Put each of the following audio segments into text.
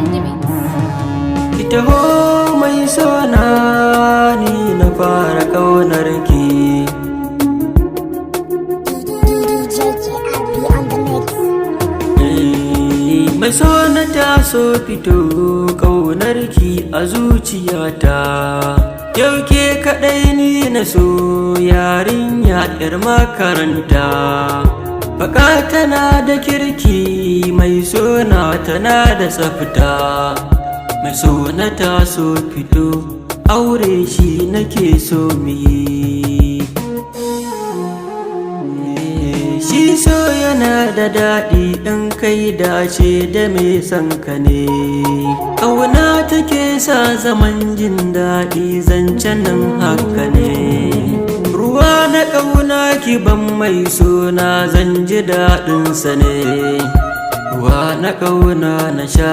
On the mix. Ki taho mai sona, ni na fara ƙaunar ki. DJ KRP on the mix. Mai sona, taso fito, ƙaunar ki a zuciyata. Yau ke kaɗai ni na so, yarinya 'yar makaranta. Baka tana da kirki, mai sona tana da tsafta. Mai sona, taso fito, aure shi nake so mu yi. Shi so yana da daɗi in kai dace da mai son ka ne. Ƙauna take sa zaman jin daɗi, zancen nan haka ne. Ruwa na ƙauna ki ban, mai sona, zan ji daɗinsa ne. Ruwa na ƙauna na sha,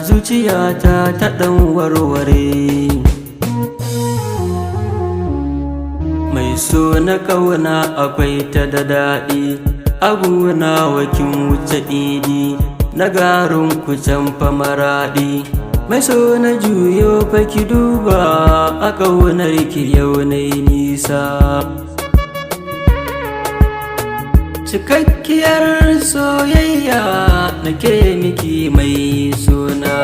zuciyata ta ɗan warware. Mai so na, ƙauna akwai ta da daɗi aguna, wakin wuce idi na garin kucan fa maraɗi. Mai so na, juyo fa ki duba, a ƙaunar ki yau na yi nisa. Cikakkiyar soyayya nake miki, mai sona.